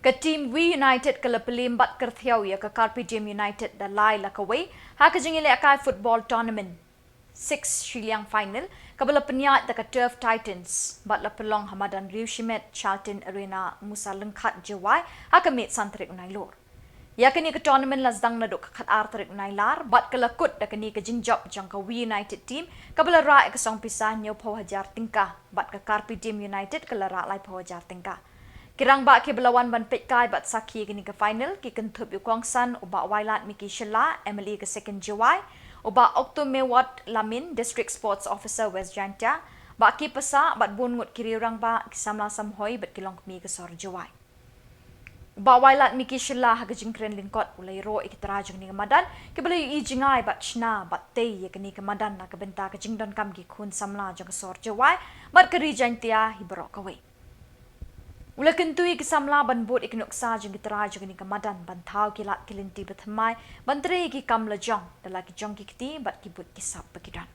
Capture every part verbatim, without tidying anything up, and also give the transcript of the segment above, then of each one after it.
Ka team Wi United ka la pynliem bad kyrthiaw ïa ka Carpe Diem United da lai la kawei ha ka jingïalehkai football tournament six shiliang final kaba la pynïaid da ka Turf Titans bad la pynlong ha madan Riewshimet Charlton Arena, Musa Lyngkhat, Jowai ha ka miet san tarik u Nailur. Ïa kane ka tournament la sdang naduh ka khatar tarik u Nailar bad ka la kut da kane ka jingjop jong ka Wi United team kaba la rah ïa ka song pisa hynñiewphew hajar tyngka bad ka Carpe Diem United ka la rah laiphew hajar tyngka. Ki rangbah kiba la wan ban peitkai bad sakhi ïa kane ka final ki kynthup ïa u kongsan u Bah Wailadmiki Shylla, M L A ka Second Jowai, u Bah Okto Mewat Lamin, District Sports Officer West Jaintia, Bah K. Passah bad bun ngut ki riew rangbah, ki samla samhoi bad ki longkmie ka sor Jowai. U Bah Wailadmiki Shylla ha ka jingkren lyngkot u la ïaroh ïa ki trai jong kane ka madan kiba la ïohi jngai bad shna bad tei ïa kane ka madan na ka bynta ka jingdonkam ki khun samla jong ka sor Jowai bad ka ri Jaintia hi baroh kawei. U la kyntu ïa ki samla ban bud ïa ki nuksa jong ki trai jong kane ka madan ban thaw ki lad ki lynti bathymmai ban trei ïa ki kam la jong da la ki jong ki kti bad ki buit ki sap ba ki don.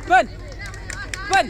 Pun. Pun.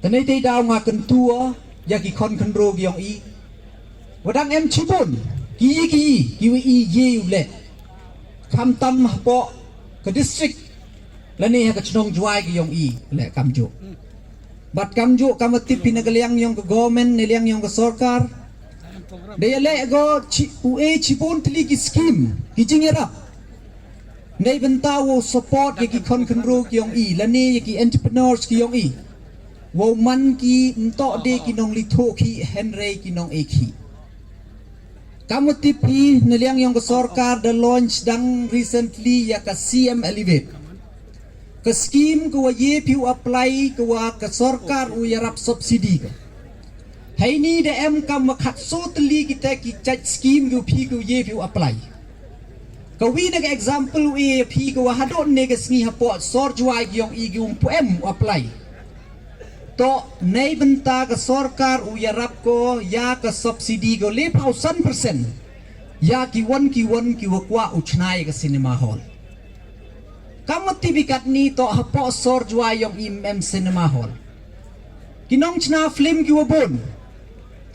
Te nei te daw nga kyntu ïa ki khon khynro ki ong i. Wa dang em chibun ki i ki i ki wa i ye u leh. Kham tam hapoh ka district lane ha ka chnong Jwai ki ong i leh kam ju. Bad kam ju kam wa tip phi na ka liang yong ka government ne liang yong ka sorkar. Da ïa leh go chi u e chibun tli ki scheme ki jingïarap. Nei bynta wow support ïa ki khon khynro ki ong i lane ïa ki entrepreneurs ki ong i. Wow man ki mtok de ki nong litho ki hynrei ki nong e ki. Kam wa tip phi na liang yong ka sorkar da launch dang recently ïa ka C M Elevate. Ka scheme ka wa ye phi u apply ka wa ka sorkar u ïarap subsidy ka. Heini da em kam wa khat so tli kita ki chait scheme ka phi ka wa ye phi u apply. Ka wi na ka example u e phi ka wa hadon ne ka sngi hapoh sor Jwai ki ong i ki um pu em u apply. To nei bynta ka sorkar u ïarap ko ïa ka subsidy ko le phaw san percent ïa ki wan ki wan ki wa kwah u chna ïa ka cinema hall. Kam wa tip i katni to hapoh sor Jwai yong i em cinema hall. Ki nong chna film ki wa bun.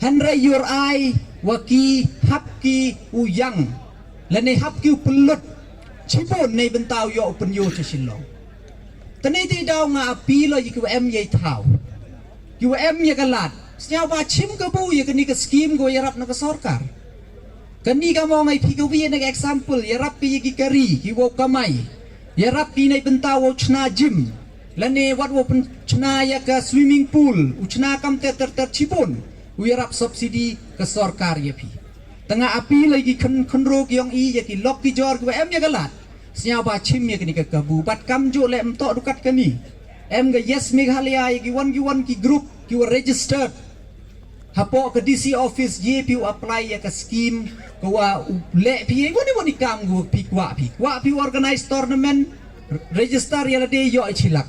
Hynrei ïur ai wa ki hap ki u yang lane hap ki u pynlut chibun nei bynta u ïoh u pynïoh cha Shillong. Te nei te daw nga appeal ïa ki wa em ïa i thaw. Ki wa em ïa ka lad. Sñiaw ba chim kabu ïa kani ka scheme ko ïarap na ka sorkar. Kani ka mong ai phi ka wi na ka example ïarap ki ïa ki kari ki wow kamai. Ïarap ki nei bynta wow chna gym. Lane wat wow pynchna ïa ka swimming pool u chna kam te ter ter chibun. U ïarap subsidy ka sorkar ïa phi. Te nga appeal ïa ki khyn khynro ki ong i ïa ki lok ki jor ki wa em ïa ka lad. Sñiaw ba chim ïa kani ka kabu bad kam ju le em to dukat kani. Em ka Yes Meghalaya ïa ki wan ki wan ki group ki wa registered. Hapoh ka D C office ye phi u apply ïa ka scheme ka wa u leh phi ïa wan wan i kam gu phi kwah phi. Kwah phi u organize tournament register ïa lade ïoh i chilak.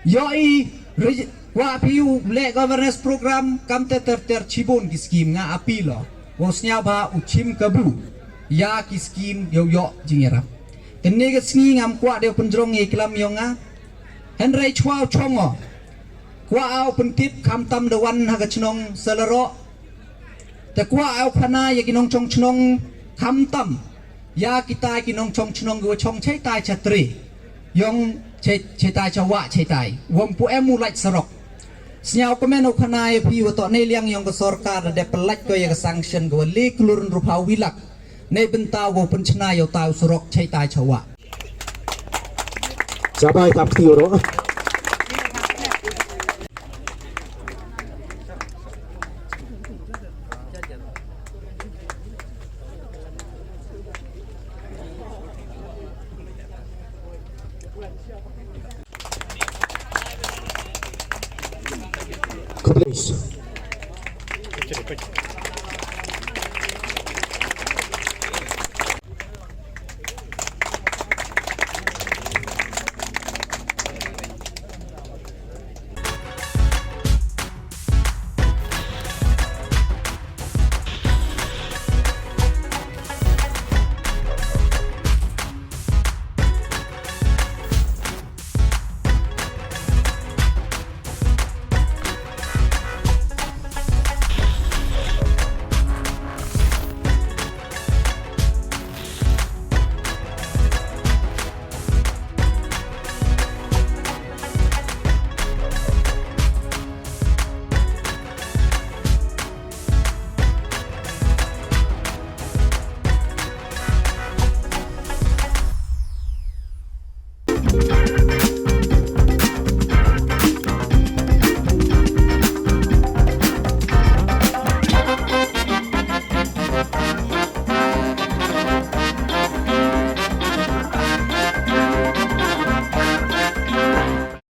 Ïoh i reg- kwah phi u leh governance program kam te ter ter chibun ki scheme nga appeal o. Wow sñiaw ba u chim kabu ïa ki scheme ïoh ïoh jingïarap. Te ne ka sngi ngam kwah de u pynjrong ïa i klam yong nga. Hynrei chwa u chong o. Kwah au pyntip kham tam da wan ha ka chnong Salaroh. Te kwah au khana ïa ki nong chong chnong kham tam ïa kita ki nong chong chnong ki wa chong chai tai cha tre. Yong chai chai tai cha wa chai tai. Wam pu em u lait sarok. Sñiaw kmen au khana ïa phi wa to nei liang yong ka sorkar da dep lait ko ïa ka sanction ko wa le klur rupa wi lak. Nei bynta wow pynchna ïa u tai u surok chai tai cha wa. Chabai tap ti ro. Please.